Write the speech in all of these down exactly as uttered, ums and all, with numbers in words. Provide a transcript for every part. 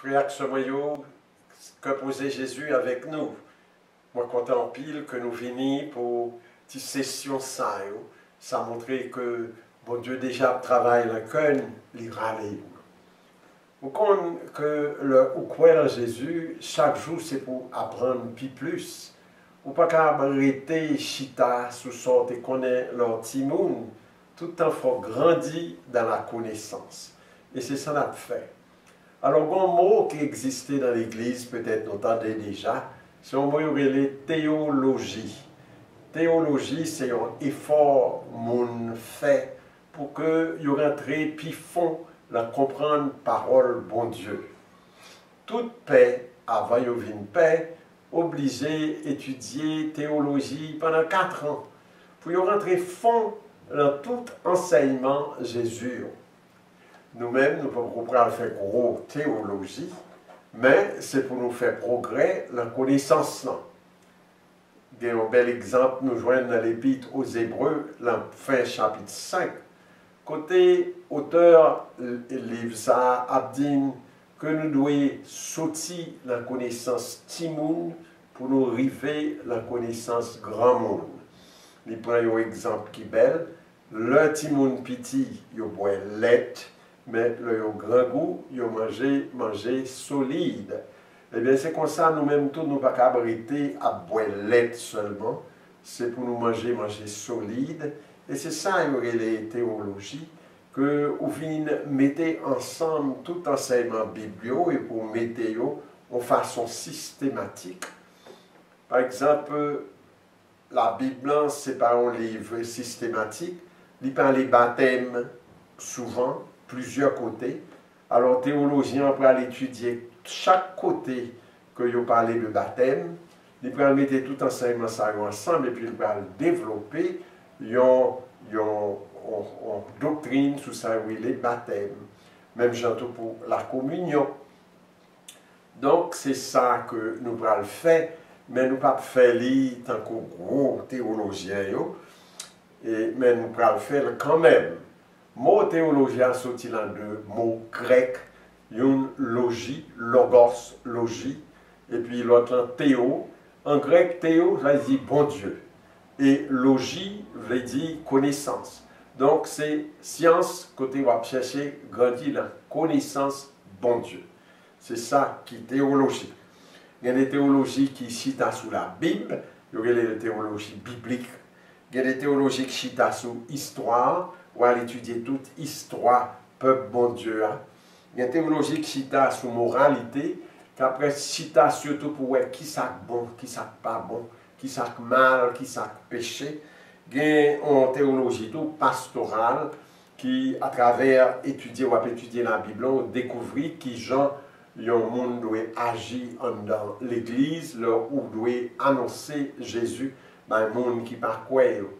Frè ak sè mwen yo, kè poze Jezi avèk nou. Mwen kontan anpil ke nou vini pou ti sesyon sa yo. Sa montre ke Bondye deja ap travay nan kè n, li rale nou. Ou konn ke lè ou kwè nan Jezi, chak jou se pou aprann pi plis. Ou pa ka rete chita sou sa w te konnen lè w timoun. Tout tan fò w grandi dans la connaissance. E se sa n ap fè. Alò, gen yon mo ki egziste nan legliz, petèt nou tande deja, se yon mo yo rele teyoloji. Teyoloji se yon efò moun fè pou ke yo rantre pi fon nan konprann pawòl Bondye. Tout pè, avan yo vin pè, oblije etidye teyoloji pandan kat an pou yo rantre fon nan tout ansèyman Jezi yo. Nou menm, nou poko pral fè gwo teyoloji, men se pou nou fè pwogrè nan konesans lan. Gen yon bèl egzanp nou jwenn nan Lepit o Zebre, nan fen chapit senk, kote otè liv sa a ap di n ke nou dwe soti nan konesans timoun pou nou rive nan konesans granmoun. Li pran yon egzanp ki bèl, lè timoun piti, yo bwè lèt, men lè yo grangou, yo manje manje solid. Ebyen, se konsa nou menm tou, nou pa kab rete ap bwè lèt sèlman, se pou nou manje manje solid, e se sa yo rele teyoloji, ke ou vin mete ansanm tout ansèyman Bib yo epi w mete yo yon fason sistematik. Pa egzanp, Labib lan, se pa yon liv sistematik, li pale batèm souvan, plizyè kote. Alò, teyolojyen an pral etidye chak kote ke yo pale de batèm, li pral mete tout ansèyman sa yo ansanm epi li pral devlope yon, yon, yon, yon doktrin sou sa yo rele batèm. Menm jan tou pou lakominyon. Donk, se sa ke nou pral fè, men nou p ap fè li tankou gwo teyolojyen yo, e, men nou pral fè l kanmenm. Mo teyolojyen an soti nan de mo grèk, youn loji, logos, loji, epi lòt lan teo. An grèk, teo, sa vle di Bondye, e loji vle di konesans. Donk, se syans kote w ap chèche grandi nan konesans Bondye. Se sa ki teyoloji. Gen de teyoloji ki chita sou Labib, yo rele l teyoloji biblik. Gen de teyoloji ki chita sou istwa, w al etidye tout istwa pèp Bondye a. Gen teyoloji ki chita sou moralite, k ap chita sitou pou wè ki sa k bon, ki sa k pa bon, ki sa k mal, ki sa k peche. Gen yon teyoloji tou pastoral, ki, atravè etidye, w ap etidye Labib lan, ou dekouvri kijan yon moun dwe aji anndan legliz lè ou dwe anonse Jezi bay moun ki pa kwè yo,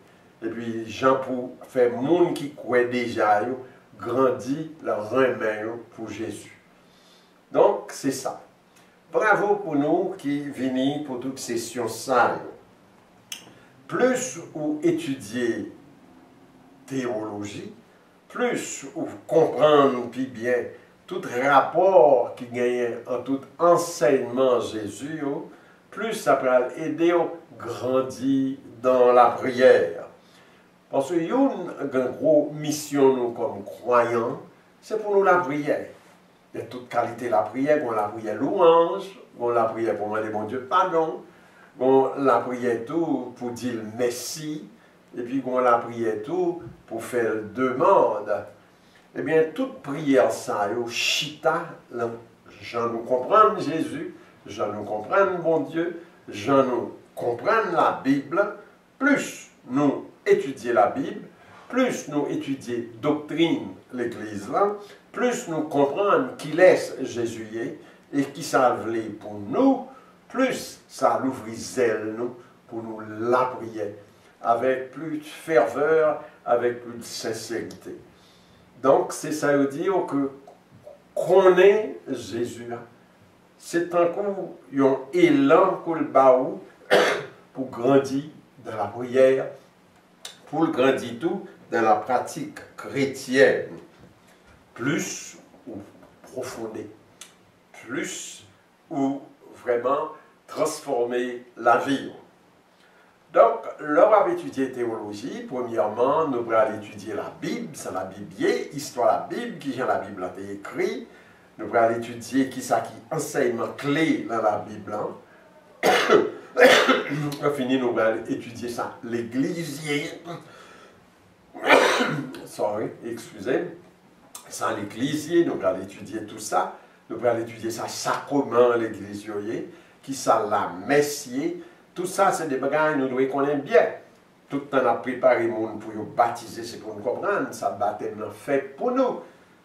epi jan pou fè moun ki kwè deja yo grandi nan renmen yo pou Jezi. Donk, se sa. Bravo pou nou ki vini pou tout sesyon sa yo. Plis ou etidye teyoloji, plis ou konprann pi byen tout rapò ki genyen ant tout ansèyman Jezi yo, plis sa pral ede w grandi dan lapriyè. Paske youn nan gwo misyon nou kòm kwayan, se pou nou lapriyè. Gen tout kalite lapriyè, gen lapriyè lwanj, gen lapriyè pou mande Bondye padon, gen lapriyè tou pou di l mèsi, epi gen lapriyè tou pou fè l demann. Ebyen, tout priyè sa yo chita nan jan nou konprann Jezi, jan nou konprann Bondye, jan nou konprann Labib, plis nou etidye Labib, plis nou etidye doktrin legliz lan, plis nou konprann kilès Jezi ye e ki sa l vle pou nou, plis sa louvri zèl nou pou nou lapriyè avèk plis fèvè, avèk plis senserite. Donk, se sa yo di yo ke konnen Jezi a, se tankou yon elan pou l ba ou pou grandi dan lapriyè, pou l grandi tou dan lapratik kretyèn. Plis ou pwofonde, plis ou vrèman transfòme lavi w. Donk, lè w ap etidye teyoloji, premyèman, nou pral etidye Labib, sa Labib ye, istwa Labib, kijan Labib la te ekri. Nou pral etidye kisa ki ansèyman kle nan Labib lan. Lè fini, nou pral etidye sa legliz ye. Sorry, eskize m. Sa legliz ye, nou pral etidye tou sa. Nou pral etidye sa sakreman legliz yo ye, kisa lamès ye. Tou sa se de bagay nou dwe konnen byen. Tout tan n ap prepare moun pou yo batize, se pou n konprann sa batèm nan fè pou nou.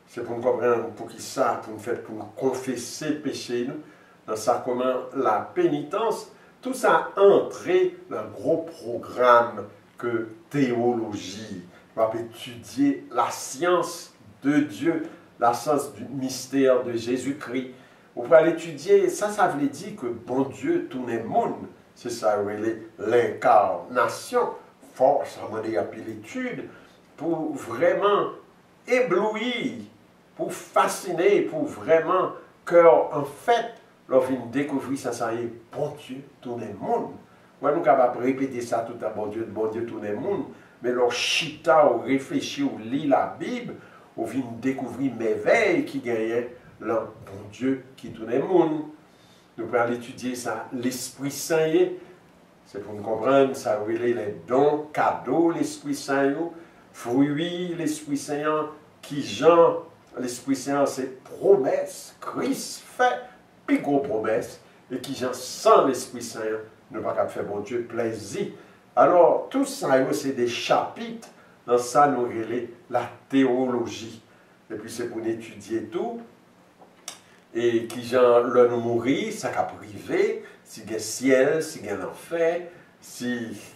Se pou n konprann poukisa, pou n fè, pou n konfese peche nou nan sakreman lapenitans. Tou sa antre nan gwo pwogram ke teyoloji. W ap etidye la science de Dieu, la science du mystère de Jésus-Christ. Ou pral etidye sa sa vle di ke Bondye tounen moun. Se sa yo rele lenkarnasyon. Fò sa mande anpil etid pou vrèman eblouyi, pou fasine, pou vrèman kè w an fèt lè w vin dekouvri sa sa ye Bondye tounen moun. Wè, nou kapab repete sa toutan, Bondye, Bondye tounen moun, men lè w chita, w reflechi, w li Labib, ou vin dekouvri mèvèy ki genyen lan Bondye ki tounen moun. Nou pral etidye sa Lespri Sen ye. Se pou n konprann sa yo rele les dons, kado Lespri Sen yo, fwi Lespri Sen an, kijan Lespri Sen an se pwomès Kris fè, pi gwo pwomès, e kijan san Lespri Sen an nou pa kab fè Bondye plèzi. Alò, tou sa yo se de chapit nan sa nou rele la teyoloji. Epi se pou n etidye tou e kijan lè nou mouri, sa k ap rive, si gen syèl, si gen lanfè, si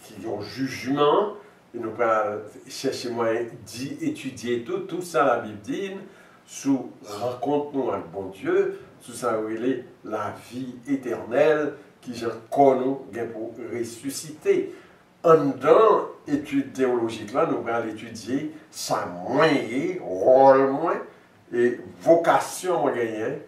ki yon jijman, e nou pral chèche mwayen di etidye tou, tou sa Labib di n sou rankont nou ak Bondye, sou sa yo rele lavi etènèl, kijan kò nou gen pou resisite. Anndan etid teyolojik la, nou pral etidye sa mwen ye, wòl mwen, e vokasyon mwen genyen,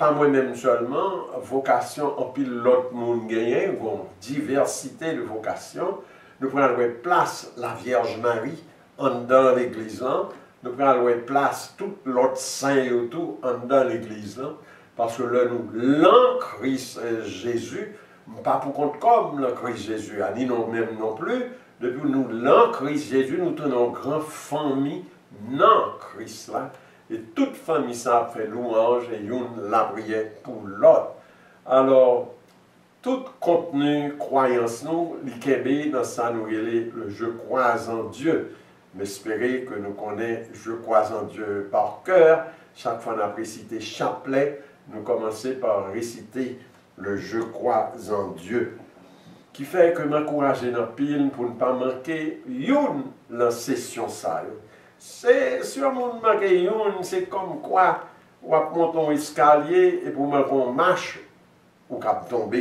pa mwen menm sèlman, vokasyon anpil lòt moun genyen, gon divèsite de vokasyon. Nou pral wè plas Lavyèj Mari anndan legliz lan. Nou pral wè plas tout lòt sen yo tou anndan legliz lan. Paske lè nou lan Kris, eh, Jezi, m pa pou kont kò m lan Kris Jezi a, ni nou menm non pli. Depi nou lan Kris Jezi, nou tounen yon gran fanmi nan Kris la. E tout fanmi sa ap fè lwanj e youn lapriyè pou lòt. Alò, tout kontni kwayans nou, li kenbe nan sa nou rele le je crois en Dieu. M espere ke nou konnen je crois en Dieu par cœur. Chak fwa n ap resite chaplè, nou kòmanse pa resite le je crois en Dieu. Ki fè ke m ankouraje n anpil pou n pa manke youn lan sesyon sa yo. Se, si yon moun manke youn, se kòmkwa w ap monte yon eskalye epi w manke yon mach, ou kab tonbe.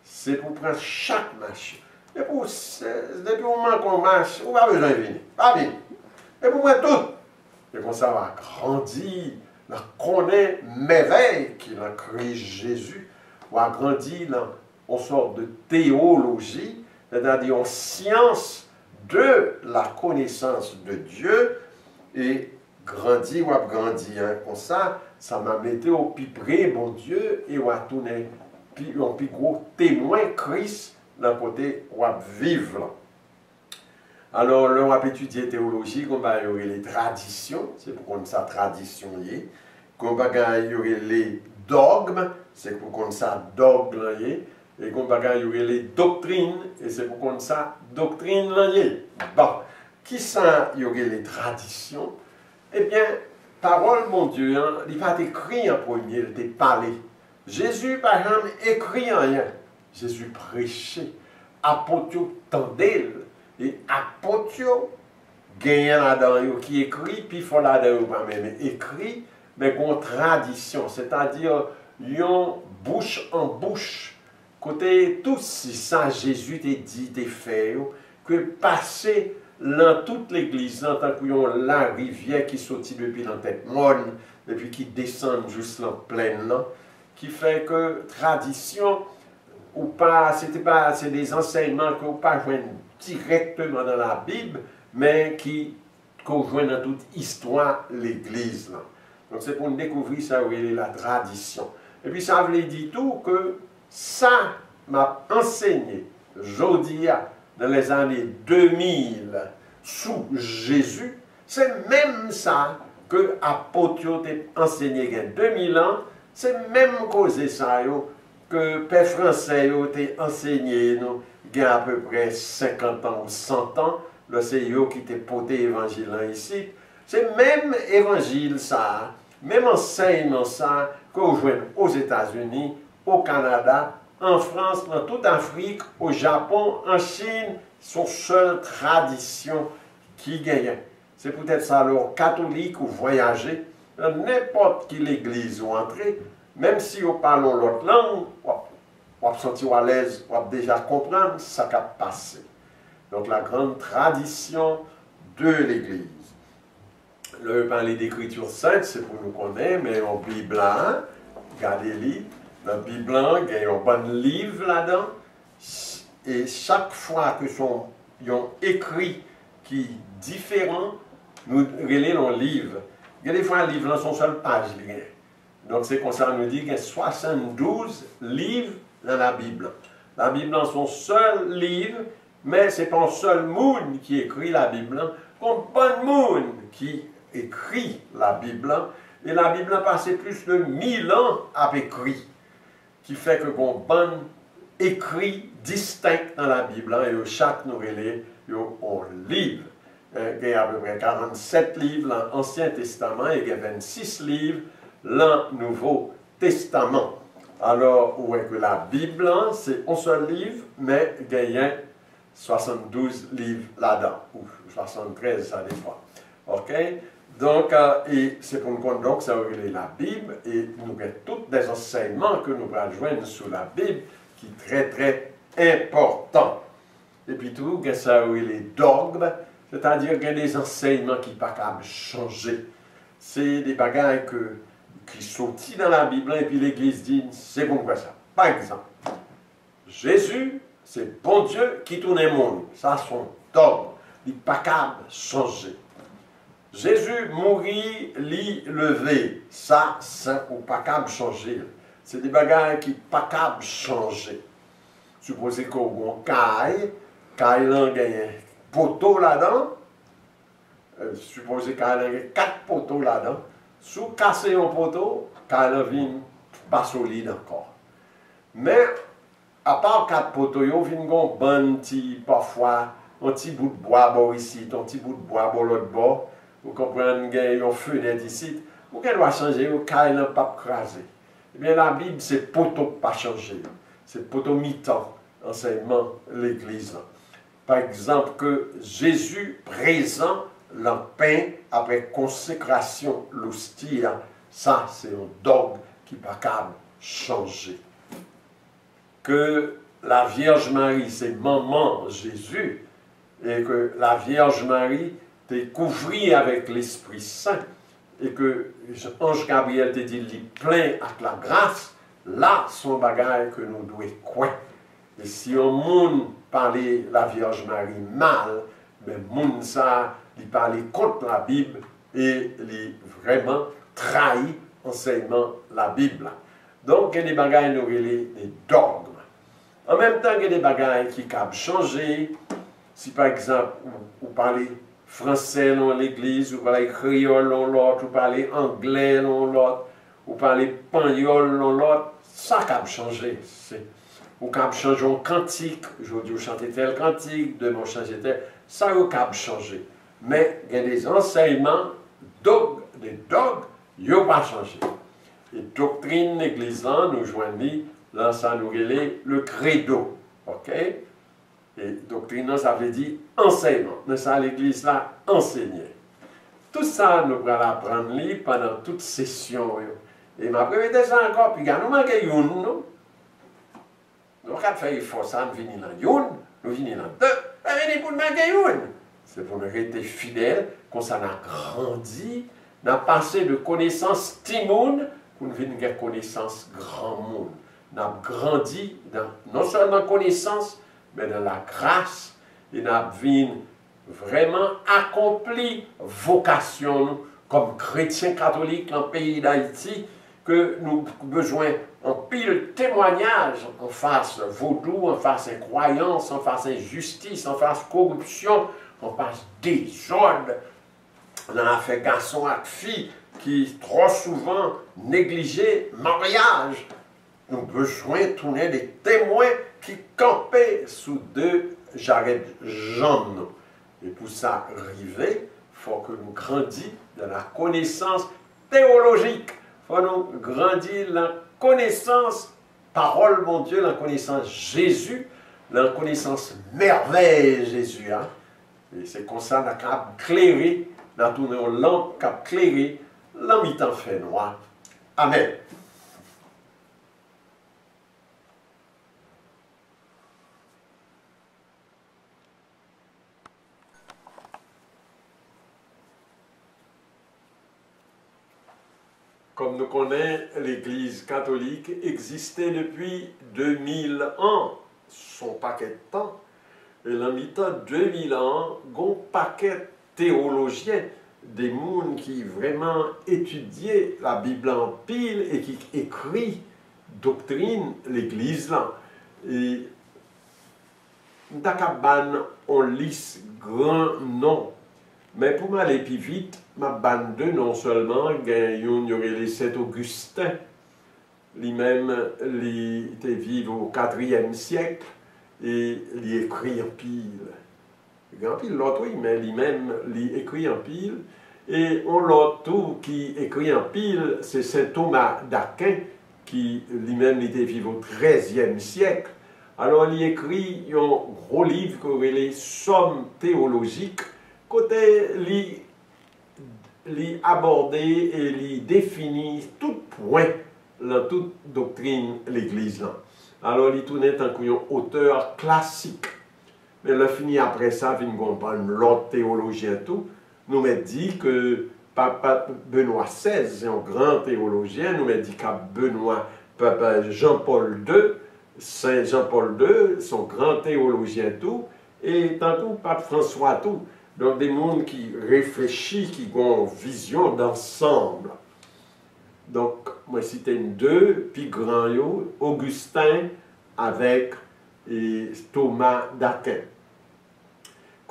Se pou pran chak mach. Depi w, depi w manke yon mach, ou pa bezwen vini. Pa vini. Depi w pran tout. E konsa w a grandi nan konnen mèvèy ki nan Kris Jezi. W a grandi nan yon sòt de teyoloji, sètadi yon syans de la connaissance de Dieu, e grandi, w ap grandi, en, konsa, sa va mete w pi pre Bondye e w a tounen pi, yon pi gwo temwen Kris nan kote w ap viv lan. Alò, lè w ap etidye teyoloji, gon bagay yo rele tradisyon, se pou konn sa tradisyon ye. Gon bagay yo rele dògm, se pou konn sa dòg lan ye. E gon bagay yo rele doktrin, e se pou konn sa doktrin lan ye. Bon, kisa yo rele tradisyon? Ebyen, pawòl Bondye an, li pa t ekri an premye, li te pale. Jezi pa janm ekri anyen. Jezi preche. Apot yo tande l. E apot yo, genyen ladan yo ki ekri, pifò ladan yo pa menm ekri, men gen yon tradisyon, sètadi yon bouch an bouch, kote tou si sa Jezi te di, te fè yo, ke pase lan tout legliz lan tankou yon larivyè ki soti depi lan tèt mòn, epi ki desann jis lan plèn lan, Ki fè ke tradisyon, ou pa, se te pa, se de ansèyman ke ou pa jwenn dirèkteman nan Labib, men ki, ke w jwenn nan tout istwa legliz lan. Donk, se pou n dekouvri sa yo rele la tradisyon. Epi sa vle di tou ke sa m ap ansenye jodi a, nan lèzane de mil, sou Jezi, se menm sa ke apot yo te ansenye gen de mil an, se menm koze sa yo ke pè fransè yo te ansenye nou gen apeprè senkant an ou san an, lè se yo ki te pote evanjil lan isit. Se menm evanjil sa a, menm ansèyman sa a ke w jwenn Ozetazini, o Kanada, an Frans, nan tout Afrik, o Japon, an Chin, se yon sèl tradisyon ki genyen. Se poutèt sa, lè w katolik ou vwayaje, nan nenpòt ki legliz ou antre, menm si yo pale yon lòt lang, w ap, w ap santi w alèz, w ap deja konprann sa k ap pase. Donk, la grande tradition de l'Église. Lè yo pale d'Écriture sainte, se pou nou konnen, men yon Bib la, gade li, nan Bib lan, gen yon bann liv ladan, e chak fwa ke se yon, yon ekri ki diferan, nou rele l yon liv. Gen de fwa, liv lan se yon sèl paj li gen. Donk, se konsa nou di gen swasanndouz liv nan Labib lan. Labib lan se yon sèl liv, men se pa yon sèl moun ki ekri Labib lan. Gon bann moun ki ekri Labib lan, e Labib lan pase plis de mil an ap ekri. Ki fè ke gon bann ekri distenk nan Labib lan, e yo chak nou rele yo yon liv. Eh, gen apeprè karannsèt liv lan Ansyen Testaman e gen vennsis liv lan Nouvo Testaman. Alò, ou wè ke Labib lan, se yon sèl liv, men genyen swasanndouz liv ladan, ou swasanntrèz, sa depann. Oke? Donk, eh, e se pou n konn, donk, sa yo rele Labib, e nou gen tout dè ansèyman ke nou pral jwenn sou Labib ki trè, trè enpòtan. Epi tou, gen sa yo rele dògm, sètadi gen de ansèyman ki pa kab chanje. Se de bagay ke, ki soti nan Labib lan, epi legliz di n, se pou n kwè sa. Pa egzanp, Jezi, se Bondye ki tounen moun. Sa se yon dògm. Li pa kab chanje. Jezi mouri, li leve. Sa, se ou pa kab chanje l. Se de bagay ki pa kab chanje. Sipoze ke w gen yon kay, kay lan genyen poto ladan, eh, sipoze kay lan gen kat poto ladan. Si w kase yon poto, kay lan vin pa solid ankò. Men, apa kat poto yo, vin gen yon bann ti, pafwa, yon ti bout bwa bò isit, yon ti bout bwa bò lòt bò. Ou konprann, gen yon fenèt isit. Ou gen dwa chanje yo, kay lan p ap kraze. Ebyen, Labib se poto k pa chanje. Se poto mitan ansèyman legliz lan. Pa egzanp, ke Jezi prezan lan pen apre konsekrasyon losti a, sa se yon dògm ki pa kab chanje. Ke Lavyèj Mari se manman Jezi, e ke Lavyèj Mari te kouvri avèk Lespri Sen, e ke anj Gabriyèl te di l li plen ak lagras, la se yon bagay ke nou dwe kwè. E si yon moun pale Lavyèj Mari mal, men moun sa a, li pale kont Labib e li vrèman trayi ansèyman Labib la. Donk, gen de bagay nou rele de dògm. An menm tan, gen de bagay ki kab chanje. Si, pa egzanp, ou, ou pale fransè nan yon legliz, ou pale kreyòl nan yon lòt, ou pale anglè nan yon lòt, ou pale panyòl nan yon lòt, sa kab chanje. Se, ou kab chanje yon kantik, jodi ou chante tèl kantik, demen ou chanje tèl, sa yo kab chanje. Men, gen de ansèyman, dòg, de dòg, yo pa chanje. E doktrin legliz lan, nou jwenn li nan sa nou rele le credo. Oke? E doktrin nan, sa vle di ansèyman. Men sa legliz la ansenye. Tout sa, nou pral aprann li pandan tout sesyon yo. E m ap repete sa ankò, piga nou manke youn, non? Nou pa ka fè efò sa, nou vini nan youn, nou vini nan de, pa vini pou n manke youn. Se pou n rete fidèl, konsa n a grandi, n a pase de konesans timoun pou n vin gen konesans granmoun. N ap grandi nan, non sèlman konesans, men nan lagras, e n ap vin vrèman akonpli vokasyon nou kòm kretyen katolik nan peyi Dayiti, ke nou bezwen anpil temwayaj anfas vodou, anfas enkwayans, anfas enjistis, anfas koripsyon, anfas dezòd nan afè gason ak fi ki twò souvan neglije maryaj. Nou bezwen tounen de temwen ki kanpe sou de jarèt janm nou. E pou sa rive, fò ke nou grandi nan la konesans teyolojik. Fò nou grandi nan konesans pawòl Bondye, nan konesans Jezi, nan konesans mèvèy Jezi a. E se konsa n a kab klere, n a tounen yon lanp k ap klere nan mitan fènwa. Amèn. Kòm nou konnen, legliz katolik egziste depi de mil an, s on pakèt tan. E nan mitan de mil an, gon pakèt teyolojyen, de moun ki vrèman etidye Labib la anpil e ki ekri doktrin legliz lan. E m ta kab ba n on lis gran non, men pou m ale pi vit, m ap ba n de non sèlman. Gen youn yo rele Sen Ogisten. Li menm, li te viv o katriyèm syèk e li ekri anpil. Gen anpil lòt, wi, men li menm, li ekri anpil. E yon lòt tou ki ekri anpil, se Sen Toma Daken, ki li menm, li te viv o trèzyèm syèk. Alò, li ekri yon gwo liv ke yo rele Sòm teyolojik, kote li li abòde e li defini tout pwen nan tout doktrin legliz lan. Alò, li tounen tankou yon otè klasik. Men lè fini apre sa, vin gen yon bann lòt teyolojyen tou. Nou mèt di ke Papa Benwa sèz se yon gran teyolojyen, nou mèt di Papa Benwa, Papa Jan Pòl de, Sen Jan Pòl de, se yon gran teyolojyen tou, e tankou Pap Franswa tou. Donk, de moun ki reflechi, ki gen yon vizyon dansanm. Donk, mwen site n de pi gran yo, Ogisten avèk, e, Toma Daken.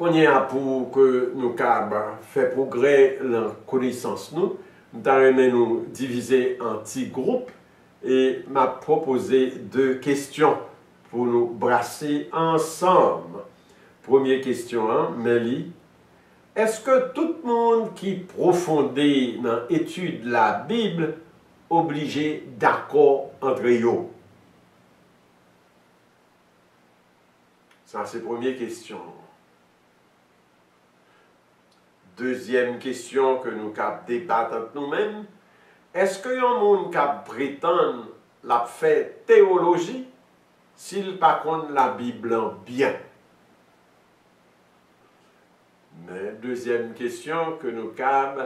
Kounye a, pou ke nou kab fè pwogrè nan konesans nou, m ta renmen nou divize an ti gwoup e m ap pwopoze de kesyon pou nou brase ansanm. Premye kesyon an, men li, èske tout moun ki pwofonde nan etid Labib oblije dakò antre yo? Sa se premye kesyon. Dezyèm kesyon ke nou kab debat ant nou menm, èske yon moun kab pretann l ap fè teyoloji si l pa konn Labib lan byen? Men dezyèm kesyon ke nou kab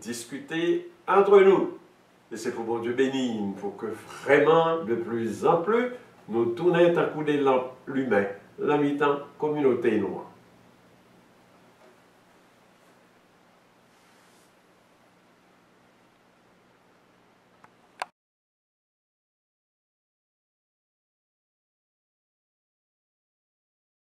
diskite ant nou. E se pou Bondye beni n, pou ke vrèman, de plus en plus, nou tounen tankou de lanp limen nan mitan kominote nou an.